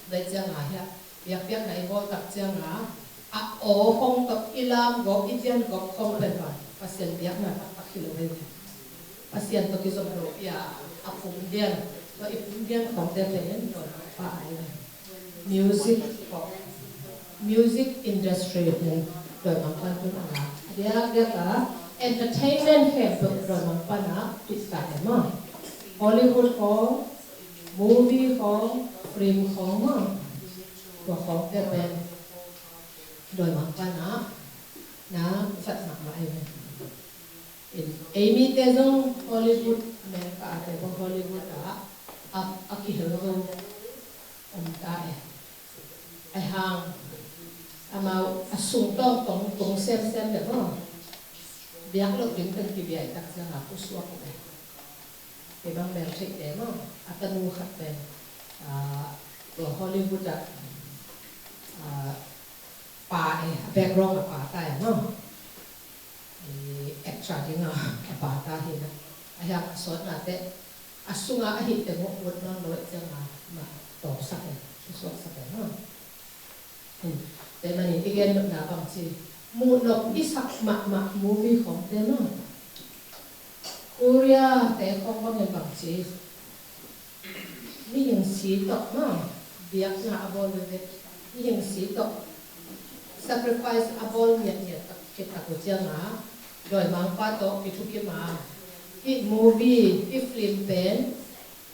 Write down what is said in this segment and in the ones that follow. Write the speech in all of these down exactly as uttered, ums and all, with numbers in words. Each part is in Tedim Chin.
Tua ciangah hiah biakpiakna i bawl tak ciangah a aw hong tawh i lam gawp, i dian gawp khong pen bang Pasian biakna taktak hi lo hi. Pasian tawh kizom lo hi a, a pum dian, tua i pum dian khongte pen dawi mangpa ai. Music khong, music industry pen dawi mangpa tun a la. Diakdiak a entertainment khempeuh dawi mangpa na tuh ta e maw. Hollywood khong, movie khong, film khong maw. Tua khongte pen dawi mangpa na, na fat mahmah e. In, ei mite zong Hollywood, America a te bang Hollywood a, a, a kihel zo om ta e. Ai hang, amau a sung tawng tawng tung semsem le maw. Biak lo ding teng kibia i tak ciangah pusuak e. Kei bang mel theih te maw, a tanu khat pen, ah, tua Hollywood ah, ah, pa e, a background a pa ta e maw. I extra ding a, a pa ta hi na. A hiang a sawtna te, a sunga a hih te mawh ut nawn lo e ciangah, ma tawpsak e, pusuaksak e maw. Tua manin i gen nopna bang ci, muh nop i sak mahmah movie khawngte maw. Korea te khawng bangin bang ci, mihing si tawh maw, biakna a bawl veve, mihing si tawh sacrifice a bawl ngiatngiat tak khit tak uh ciangah, dawi mangpa tawh kithukim a, hih movie, hih film pen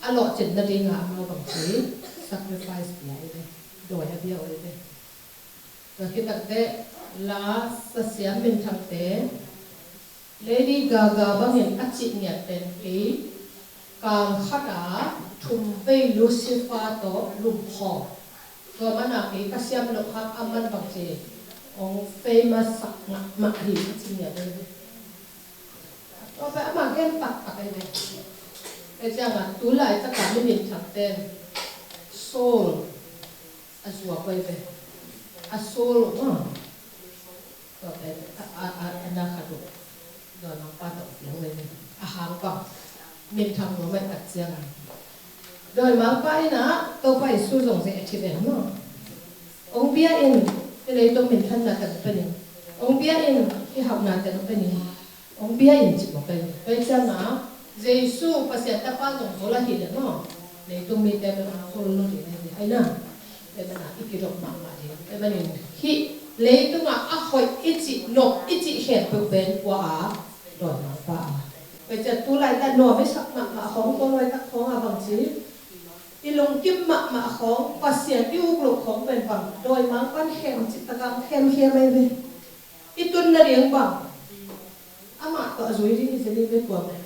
a lawhcinna dingah amau bang ci, sacrifice pia i ve, dawi a bia uh i ve. Tua khit tak teh, la sasiam minthangte, Lady Gaga bangin a cih ngiat pen kei, kal khat a thum vei Lucifer tawh lumkhawm. Tua mana kei ka siam loh hang aman bang ci, hong famous sak mahmah hi a ci ngiat pen. Tua pen amah gen taktak ei ve. Ei ciangah tu laitak a mi minthangte in soul a zuak ei ve. A soul, ah. Tua pen a, a, a, a na khat uh dawi mangpa tawh pia uh ei ve. A hang bang minthang nuam ei tak ciangah dawi mangpa in ah Topa Jesu zong zeh a thi ve maw. Hong bia in, hih leitung minthanna teng pen in. Hong bia in, hih hauhna teng pen in. Hong bia in cih mawk ei. Tua ciangah Jesu Pasian Tapa zong zol ahih leh maw, leitung mite pen hong zol lo ding hi ai na. Tua manin i kidop mahmah ding. Tua manin hih leitungah a hoih i cih, nop i cih khempeuh pen kua a, dawi mangpa a. Tua ciang tu laitak nuam i sak mahmah khawng, tua laitak khawng a bang ci, i lungkim mahmah khawng, Pasian i uk loh khawng pen bang dawi mangpa'n khem cih tak a khem khem ei ve. I tun nading bang amah tawh a zui ding hi zen i ve, kua pen